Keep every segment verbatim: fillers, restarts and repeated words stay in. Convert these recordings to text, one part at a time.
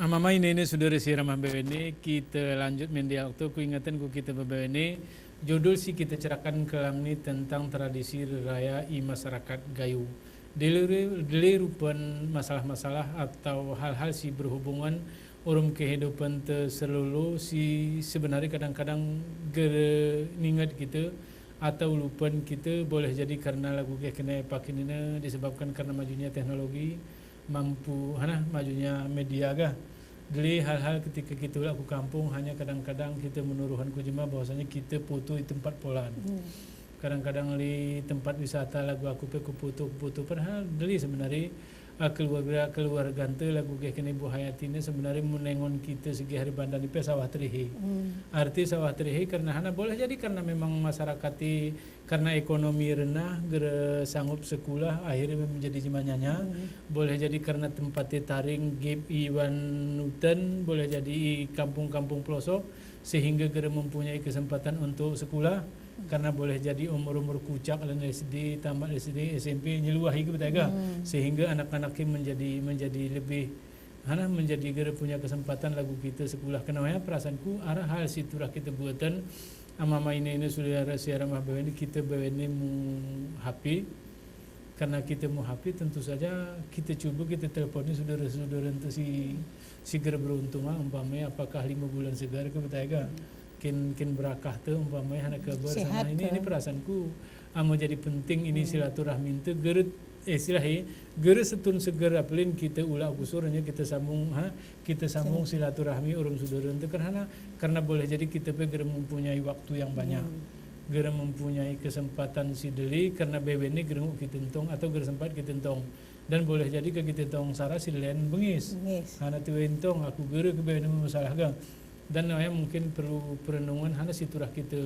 Mama, ini, ini sudara si ramah bebene, kita lanjut mendialog tu, ku ingatkan ku kita bebene, judul si kita cerakan kelam ini tentang tradisi raya i masyarakat Gayo. Dili, dili rupan masalah-masalah atau hal-hal si berhubungan urum kehidupan te selulu si sebenarnya kadang-kadang gere ningat kita atau lupan kita, boleh jadi karena lagu geh kena pakin ini disebabkan karena majunya teknologi, mampu, hana, majunya media gah. Dili hal-hal ketika kita ulak ku kampung, hanya kadang-kadang kita menuruhan ku jema bahwasanya kita foto i tempat polan. Hmm. Kadang-kadang li tempat wisata lagu aku pe ku foto, ku foto. Padahal dili sebenarnya, ah, keluarga, keluargante lagu geh kena Ibu Hayati ini sebenarnya menengon kita segi hari bandan ipe sawah terihi. Hmm. Arti sawah terihi karena hana boleh jadi karena memang masyarakat i karena ekonomi renah, gere sanggup sekolah, akhirnya menjadi jema nyanya. Hmm. Boleh jadi karena tempat i taring, gip iwan utan, boleh jadi i kampung-kampung pelosok, sehingga gere mempunyai kesempatan untuk sekolah. Hmm. Karena boleh jadi umur-umur kucak dan S D, tamat S D, S M P, nyeluah i ke betega. Hmm. Sehingga anak-anak i menjadi, menjadi lebih hana menjadi gere punya kesempatan lagu kita sekolah. Kenapa ya? Perasaanku arah hal si turah kita buatan, ama-ama ini, ini sudara si ramah bebene, kita bebene mu happy. Karena kita mu happy, tentu saja kita coba kita teleponi sudara-sudara ente si, si gere beruntung, ah, umpamanya apakah lima bulan segar ke betega. Kin, kin berakah te umpamanya hana kabar. Sehat sana. Ini, ini perasaanku, ah, menjadi penting ini. Hmm. Silaturahmi ente gere, eh, istilah i, gere setun seger apalin kita ulak gusur, hanya kita sambung, ha, kita sambung silaturahmi urum sudara ente karena, karena boleh jadi kita pe gere mempunyai waktu yang banyak. Hmm. Gere mempunyai kesempatan si dili karena bebene gere nguk kita entong atau gere sempat kita entong. Dan boleh jadi ke kita entong sara si len bengis. Bengis. Hana tiwe entong, aku gere ke bebene memasalah ga. Dan, eh, mungkin perlu perenungan hana si turah kita,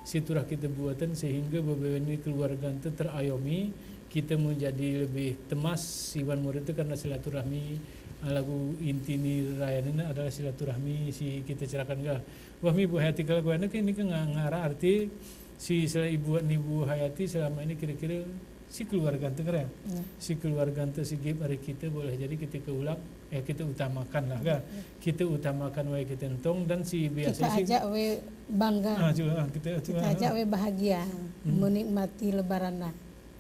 si turah kita buatan sehingga bebene keluargante terayomi, kita menjadi lebih temas iwan murid itu karena silaturahmi, eh, lagu inti ni raya ini adalah silaturahmi si kita cerakan ga. Wah, mi Bu Hayati, kalau gua ini ke nga-, ngarah arti si sel-, ibu ni Bu Hayati selama ini kira-kira si keluargante kere. Ya. Si keluargante si gip ari kita boleh jadi kita ke ulak, eh, kita utamakan lah, kan? Ya. Kita utamakan we kita entong dan si biasa kita si ajak we bangga. Ah, coba, ah, kita, kita coba, ajak ah, we bahagia, hmm, menikmati lebaran lah,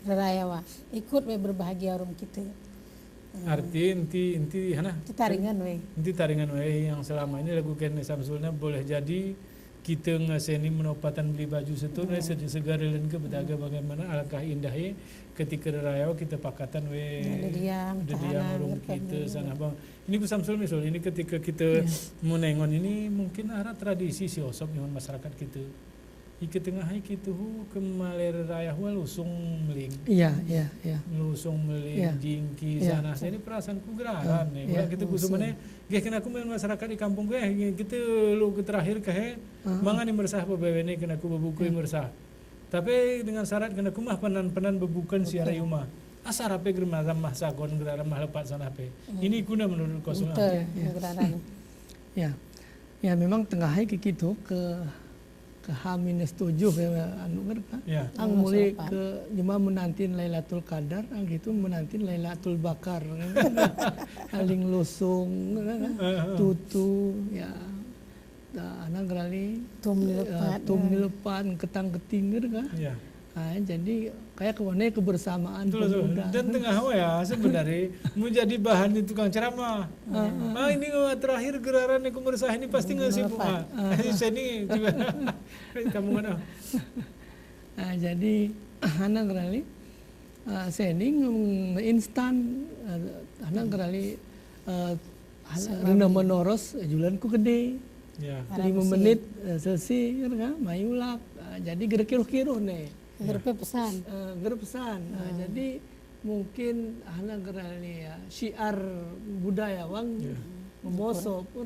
reraya wa. Ikut we berbahagia urum kita. Hmm. Arti inti, inti, hana? Inti taringan we. Inti taringan we yang selama ini lagu kene Samsul ne boleh jadi kita ngaseni menopatan beli baju setun, hmm, eh, sed-, segara len ke betega, hmm, bagaimana alangkah indahnya ketika reraya kita pakatan we. Ya, dediang, dediang tahanan, urum kita sana, bang. Ini ku Samsul misul, ini ketika kita, ya, menengon ini mungkin arah tradisi si osok dengan masyarakat kita. Ike tengah i kita hu ke malai reraya hu lusung meling. Iya, iya, iya. Lusung meling, iya, jingki, iya, sana. Jadi perasaanku geraran, ah, nih. Iya, kalau kita lusung. Geh kena aku main masyarakat di kampung geh, kita lu ke terakhir ke he, ah, mangani mersah bebene kena aku bebuka, iya, mersah. Tapi dengan syarat kena aku mah penan-penan bebukan si arai uma. Asar ape geraran mah sagon, geraran mah lepat sana ape. Hmm. Ini guna menurut kosong. Betul, iya, iya. Geraran. Ya. Ya, memang tengah i ke kita ke, ke H minus tujuh ya, anu, kan, Kak? Ya. Ang, oh, mulai selepas. Ke jema menantin Lailatul Qadar, ang gitu menantin Lailatul Bakar, kan? Aling lusung, kan? Heeh. Tutu, ya. Da, ana gerali, tum, eh, lepat, tum, ya, lepat, ketang keting, kan, Kak? Ya. Ah, jadi kayak ke mana kebersamaan, betul, betul, pemuda. Dan tengah wa ya, sebenarnya mau jadi bahan di tukang ceramah. Ah, ah. Ah, ini, oh, terakhir geraran aku mersah ini pasti ngasih bunga. Ah, ah. Saya ini juga. Kamu mana? Ah, jadi, ana gerali, ah, saya ini nge-, instan, ah, ana gerali, ah, rena menoros, eh, julan ku gede. Ya. Lima menit, eh, selesai, kan, Kak? Mai ulak. Ah, jadi gere kiruh-kiruh ne. Gere pesan. Eh, gere pesan. Nah, hmm, jadi mungkin ana gerali ya, syiar budaya wang, ya, memoso pur.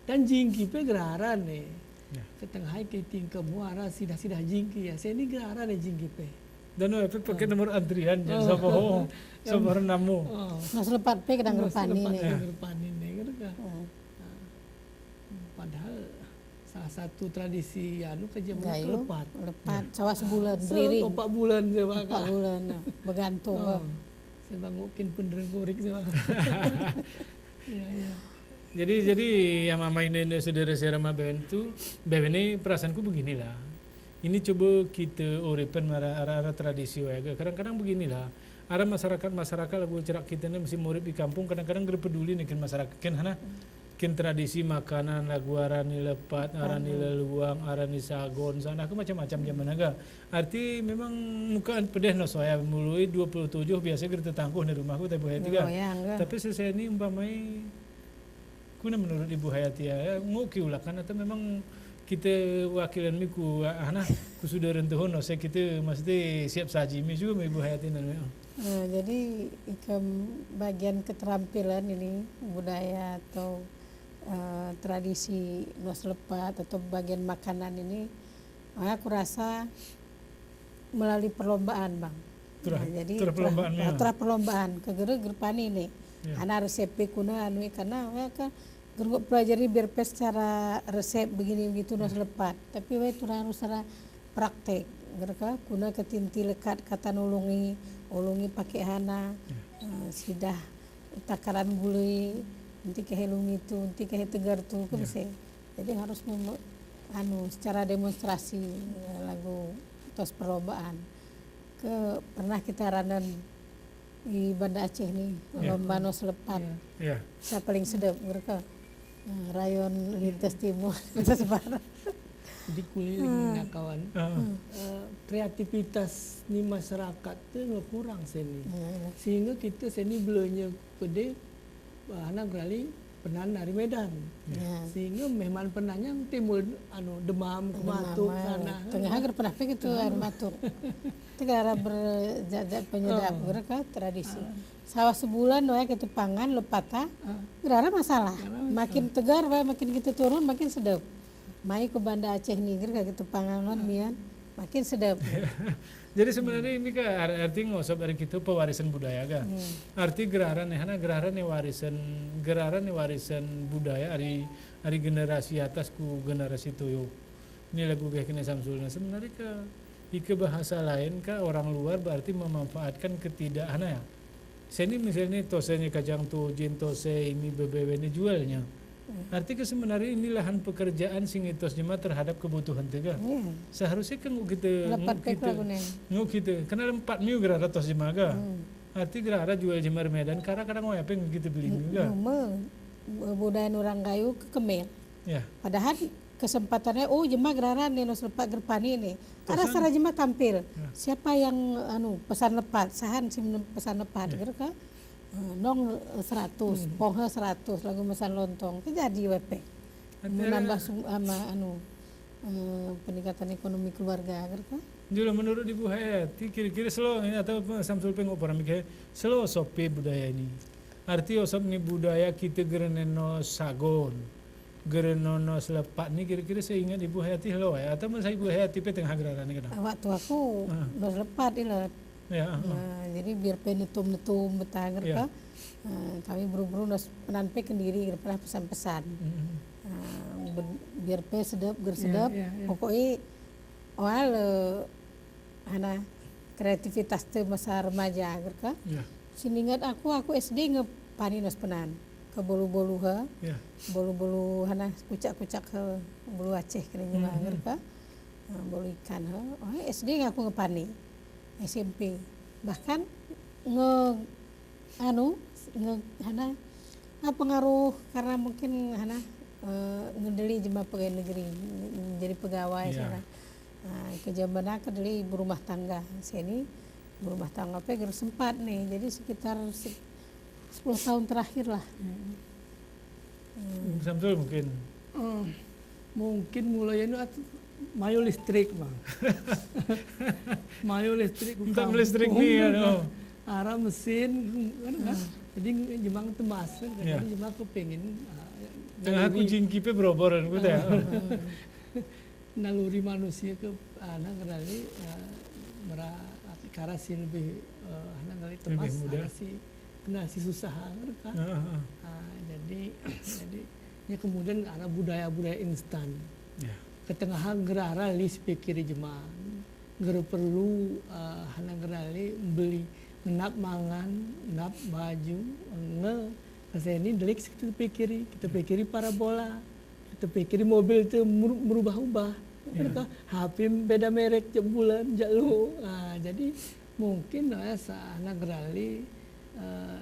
Dan jingki pe geraran ne. Ya. Ketengah i ke tingke muara sidah-sidah jingki ya. Seni geraran ne jingki pe. Dan, eh, pe pakai nomor antrian ya, oh, sapa ho, sapa ho namu. Oh. Mas lepat pe kadang lepat ne. Mas lepat ne, lepat ne, gitu kan. Oh. Nah. Padahal salah satu tradisi anu ke jaman Gayo, lepat. Lepat, ya. Sawah sebulan, se-, berdiri. Empat bulan saya, Kak. Empat bulan, nah, bergantung, oh, lah. Saya bangukin pendereng kurik saya. Ya, ya. Jadi, jadi, ya, mama ini, ini saudara saya mama bewen tu, bewen ini perasaanku beginilah. Ini coba kita oripen mara, ara, ara tradisi wa ya ga. Kadang-kadang beginilah. Ara masyarakat, masyarakat lagu cerak kita ini mesti murip di kampung, kadang-kadang gera peduli nih kén masyarakat, kén hana, kén tradisi makanan, lagu arani lepat, arani leluang, arani sagon, sana ke macam-macam zaman aga. Arti memang mukaan pedeh no soya mulai dua puluh tujuh biasa gera tetangkuh di rumahku, tapi buhay tiga. Tapi seseni umpamai Kuna menurut Ibu Hayati ya, ya, nguk ki ulakan atau memang kita wakilan mi ku, ah, nah, ku sudah rentuhon, no, saya kita mesti siap saji mi juga mi Ibu Hayati, nah, memang. Eh, jadi, ikam bagian keterampilan ini, budaya atau, eh, tradisi nos lepat atau bagian makanan ini, ah, aku rasa melalui perlombaan, Bang. Terah, nah, jadi terah perlombaan, ya, terah perlombaan. Kegera gerpani nih. Ya. Ana resep pe kuna anu, karena wa ka gergo pelajari biar pe secara resep begini begitu nos lepat. Tapi wa itu harus secara praktek. Gerka kuna ketinti lekat katan ulungi, ulungi pake hana, eh, sidah takaran gulai, nanti kehe lungi tu, nanti kehe tegar tu, ke bisa. Jadi harus mem-, anu, secara demonstrasi, eh, lagu tos perlombaan. Ke pernah kita ranan di Banda Aceh nih, lomba nos lepat. Sa paling sedep, gerka. Nah, rayon lintas timur, lintas barat. Jadi kuliling, nah, kawan. Eh, kreativitas ni masyarakat tu ngekurang seni. Sehingga kita seni belanya pede, eh, anak rali penan dari Medan. Ya. Sehingga mehman penannya timbul, anu, demam, kematuk, sana. Tengah agar pernah pe gitu, air matuk. Tegara berjajak penyedap, gerka tradisi. Sawah sebulan doa kita pangan lepata, gerara masalah. Makin tegar, wa, makin kita turun, makin sedep. Mai ke Banda Aceh nih, gerka kita pangan mian, makin sedep. Jadi sebenarnya ini ka ar-, arti ngosop ari kita pewarisan budaya ka. Arti gerara nih, hana gerara nih warisan, gerara nih warisan budaya ari, ari generasi atas ku generasi tuyuk. Ini lagu keh kena Samsul. Nah, sebenarnya ka, ika bahasa lain ka orang luar berarti memanfaatkan ketidak, hana ya. Seni misalnya tosenya kacang tojin, tose ini bebewe ini jualnya. Arti ke sebenarnya ini lahan pekerjaan sing itos jema terhadap kebutuhan tega. Seharusnya ke nguk kita, nguk kita, nguk kita. Karena lempat miu gerara tos jema ka. Arti gerara jual jema remedan, kadang-kadang wa ya pe nguk kita beli miu ka. Budaya orang gayu ke kemel. Ya. Padahal kesempatannya, oh, jema gerara nih nos lepat gerpani nih. Karena sara jema tampil. Ya. Siapa yang, anu, pesan lepat, sahan si pesan lepat, gerka. Eh, nong, eh, seratus, ponghe seratus, lagu mesan lontong. Ke jadi wa pe. Menambah sum-, ama, anu, eh, peningkatan ekonomi keluarga, gerka. Jadi menurut Ibu Hayati, kira-kira selo, ini atau Samsul pe nguk para mikir, selo sopi budaya ini. Arti osop ni budaya kita gera neno sagon. Gera nono selepat ni kira-kira seingat Ibu Hayati helo ya, atau masa Ibu Hayati pe tengah gera ni kena? Waktu aku nos lepat ila. Ya, ah, ah. Nah, jadi biar pe netum-netum betanger ka. Eh, kami buru-buru nos penan pe kendiri, gera pernah pesan-pesan. Eh, be-, biar pe sedep, gera sedep. Pokoknya awal, eh, hana kreativitas te masa remaja, gerka. Ya. Siningat aku, aku S D ngepani nos penan. Ke bolu-bolu ha. Ya. Bolu-bolu hana kucak-kucak ha, bolu Aceh kena jema, gerka. Nah, bolu ikan ha. Oh, S D aku ngepani. S M P. Bahkan nge-, anu, nge-, hana, ah, pengaruh karena mungkin hana, eh, ngedeli jema pegawai negeri, jadi pegawai sana. Nah, ke jema na kedeli ibu rumah tangga. Seni ibu rumah tangga pe gera sempat nih. Jadi sekitar se-, sepuluh tahun terakhir lah. Samsul mungkin. Mungkin mulai anu at-, mayo listrik, Bang. Mayo listrik, entah listrik ni, anu. Ara mesin, kan, kan? Jadi jema temas, kan? Jadi jema kepingin, ah, ya, tengah aku jingki pe beroboran, ku teh. Naluri manusia ke, ah, nang kenali, ah, mera, karasin lebih, eh, nang kenali temas, lebih mudah. Karasin kena si susah, kan? Ah, jadi, jadi, ya, kemudian ada budaya-budaya instan. Ya. Ketengahan gerara lis pikir jema. Gera perlu, eh, hana gerara li beli ngenap mangan, ngenap baju, nge Pas ini delik kita pikiri, kita pikiri parabola, kita pikiri mobil itu meru-, merubah-ubah. Ya. Mereka H P beda merek tiap bulan, jak lu. Ah, jadi mungkin, eh, sa-, anak rali, eh,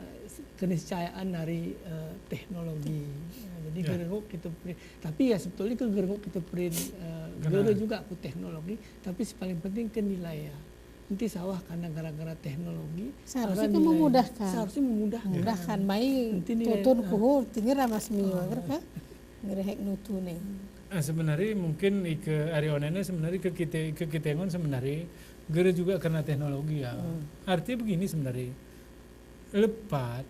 keniscayaan dari, eh, teknologi. Ya, jadi gerenguk kita pri-, tapi ya sebetulnya ke gerenguk kita prin, eh, gere juga ku teknologi, tapi si paling penting ke nilai ya. Enti sawah karena gara-gara teknologi, seharusnya memudahkan. Seharusnya memudahkan. Memudahkan. Mai tutun kuhu, tinggi ramas miwa, gereka? Ngerehek nutune. Ah, sebenarnya mungkin ike ari onene sebenarnya ke kite, ke kite ngon sebenarnya gere juga karena teknologi ya. Artinya begini sebenarnya. Lepat,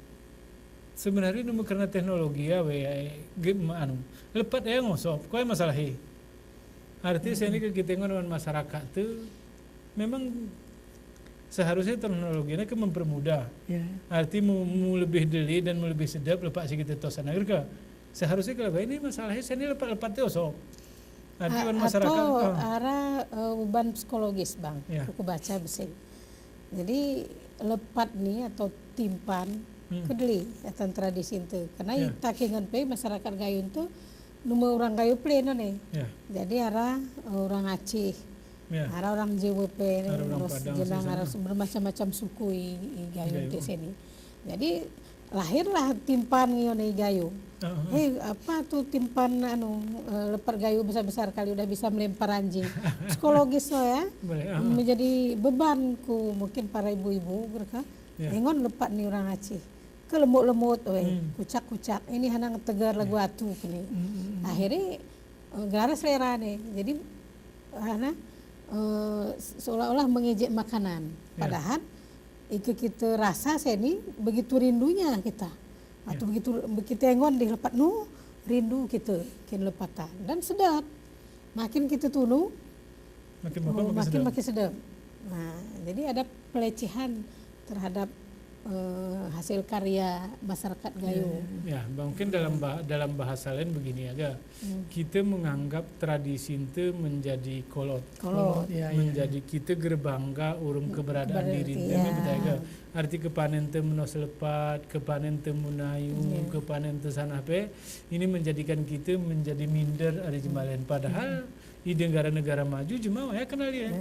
sebenarnya numa karena teknologi ya, we, ge-, ma-, anu. Lepat ya ngosop, kok ya masalahi. Arti seni ke kite ngon masarakat tu memang seharusnya teknologi ini ke mempermudah. Ya. Arti mu, mu lebih deli dan mu lebih sedap lepat si kite tosan akhir ke. Seharusnya kalau ini masalahnya seni lepat-lepat tu osop. Arti wan masarakat, atau ara, eh, beban psikologis, Bang. Ya. Aku baca besi. Jadi lepat ni atau timpan kedeli atan tradisi itu. Karena i takingan pe masarakat Gayun tu numa orang Gayo pleno ni. Ya. Jadi ara, eh, orang Aceh, ara orang Jawa pe ni, ara orang Padang, jenang ara bermacam-macam suku i, i Gayun te seni. Jadi lahirlah timpan ngiyo ni Gayo. Hei, apa tu timpan, anu, eh, lepat Gayo besar-besar kali udah bisa melempar anjing. Psikologis lo ya. Menjadi beban ku mungkin para ibu-ibu, gereka. Ya. Engon lepat ni orang Aceh. Ke lemut-lemut, we, kucak-kucak. Ini hanang tegar lagu atu keni. Akhirnya, eh, gelara selera ni. Jadi, hana, eh, seolah-olah mengejek makanan. Ya. Padahal ike kita rasa seni begitu rindunya kita. Atau begitu, begitu engon di lepat nu, rindu kita kin lepatan. Dan sedap. Makin kita tunu, makin makan, makin sedap. Nah, jadi ada pelecehan terhadap, eh, hasil karya masyarakat Gayo. Ya, mungkin dalam bah-, dalam bahasa lain begini aja. Kita menganggap tradisi ente menjadi kolot. Kolot, ya, ya. Menjadi kita gerbangga urung keberadaan diri ente, ya. Arti kepanen te menos lepat, kepanen te menayu, kepanen te sanah pe, ini menjadikan kita menjadi minder ari jemalen. Padahal i negara-negara maju jema ya kenal ya.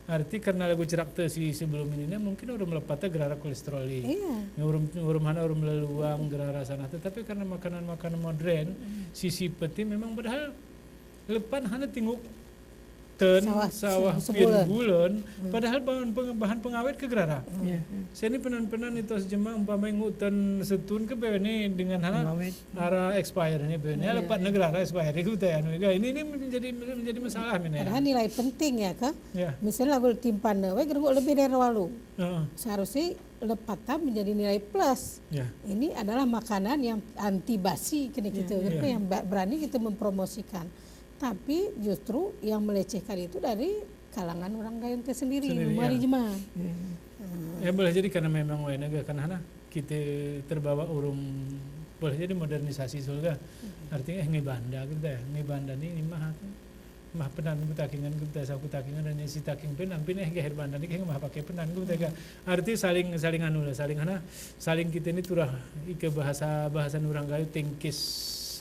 Arti karena lagu cerak te si sebelum ini, nah, mungkin urung melepat te gerara kolesterol i. Iya. Urung, urung hana urung meleluang gerara sanah te, tapi karena makanan-makanan modern, sisi peti memang padahal lepat hana tinguk ten sawah, sawah se-, pir bulen, padahal bahan peng-, bahan pengawet ke gerara. Iya. Seni penan-penan itu sejema umpama nguk ten setun ke bene dengan hana ara expire ni bene, lepat ne gerara expire ke betayan. Ini, ini menjadi, menjadi masalah ini. Padahal nilai penting ya, Kak? Ya. Misalnya lagu timpan, we gerenguk lebih dari walu. Heeh. Seharusnya lepatan menjadi nilai plus. Ya. Ini adalah makanan yang anti basi kena kita, ya, yang ba-, berani kita mempromosikan. Tapi justru yang melecehkan itu dari kalangan orang Gayun te sendiri, sendiri, ya. Mari jema. Ya, boleh jadi karena memang wayahne kan hana kita terbawa urung, boleh jadi modernisasi sulga. Artinya, eh, ngi banda kita, ngi banda ni, ni mah aku. Mah penan ku takingan ku, tasa ku takingan, dan si taking penan, pin, eh, gahir banda ni, eh, mah pakai penan ku, tega. Arti saling, saling anu lah, saling hana, saling kita ni turah, ike bahasa, bahasa urang Gayo tengkis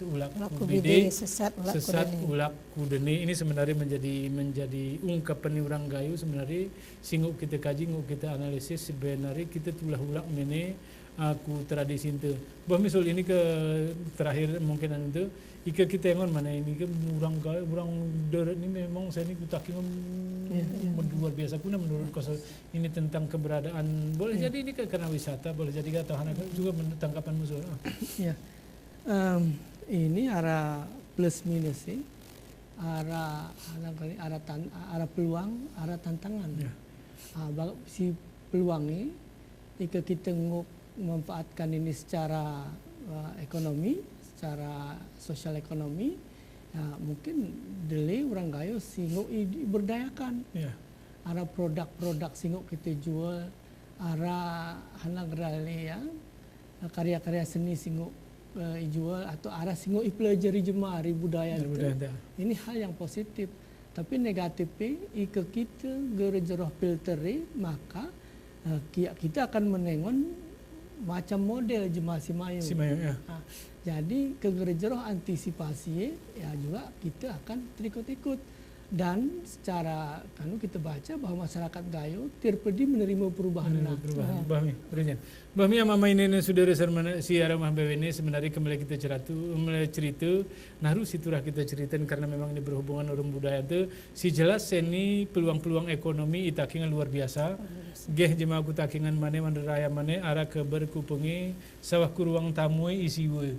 ulak ku bide, sesat ulak ku deni. Sesat ulak ku deni. Ini sebenarnya menjadi, menjadi ungkapan ni urang Gayo sebenarnya, si nguk kita kaji, nguk kita analisis, sebenarnya kita tulah ulak mene, aku tradisi ente. Bah, misal ini ke terakhir mungkin anu te, ike kita engon mana ini ke urang Ga-, urang deret ni memang seni ku takingan luar biasa kuna menurut kos ini tentang keberadaan. Boleh jadi ini ke karena wisata, boleh jadi ke atau hana juga menurut tangkapan Musul. Ah. Ya. Em, ini ara plus minus sih. Ara, ara, ara tan-, ara peluang, ara tantangan. Ya. Ah, ba-, si peluang ini, ike kita nguk memanfaatkan ini secara, eh, ekonomi, secara sosial ekonomi, ya, mungkin deli urang Gayo si nguk i-, diberdayakan. Ya. Ara produk-produk si nguk kita jual, ara hana gerali ya, karya-karya seni si nguk, eh, ijual atau ara si nguk ipelajari jemari budaya itu. Ini hal yang positif. Tapi negatifnya, ike kita gere jeroh filteri, maka, eh, ki-, kita akan menengon macam model jema si mayo. Si mayo, ya. Ha, jadi kegerjeroh antisipasi, ya juga kita akan terikut-ikut. Dan secara kanu kita baca bahwa masyarakat Gayo terpedi menerima perubahan. Menerima perubahan. Bah mi, Brigjen. Bah mi, ama-ama, ine ne sudara sar mana si ara mah bawene sebenarnya kembali kita ceratu, mele cerita, naru si turah kita cerita karena memang ini berhubungan urung budaya te, si jelas seni peluang-peluang ekonomi i Takengan luar biasa. Luar biasa. Geh jema ku Takengan mane, wan reraya mane, ara keber ku penge, sawah ku ruang tamu i siwe.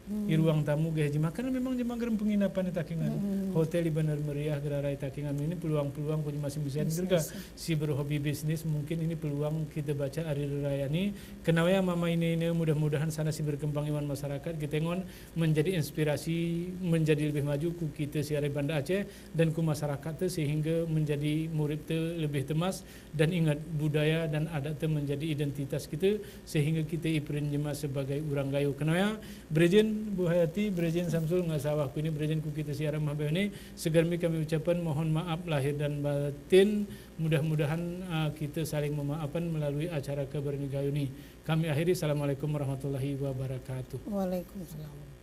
Hmm. I ruang tamu geh jema, karena memang jema gerem penginapan i Takengan. Hmm. Hotel i benar meriah, gerara i Takengan. Ini peluang-peluang ku jema si misan gerga. Bisnis. Si berhobi bisnis, mungkin ini peluang kita baca ari reraya ni. Kenawaya ama-ama ine ne, mudah-mudahan sana si berkembang iman masyarakat, kita ngon menjadi inspirasi, menjadi lebih maju ku kita si ari Banda Aceh dan ku masyarakat te sehingga menjadi murip te lebih temas. Dan ingat, budaya dan adat te menjadi identitas kita, sehingga kita iperin jema sebagai urang Gayo. Kenawaya, Brigjen Bu Hayati, Brigjen Samsul, nga sawah ku ini, Brigjen ku kita si ara mah bawene, seger mi kami ucapan mohon maaf lahir dan batin. Mudah-mudahan, ah, kita saling memaafan melalui acara Keber ni Gayo ni. Kami akhiri, assalamualaikum warahmatullahi wabarakatuh. Waalaikumsalam.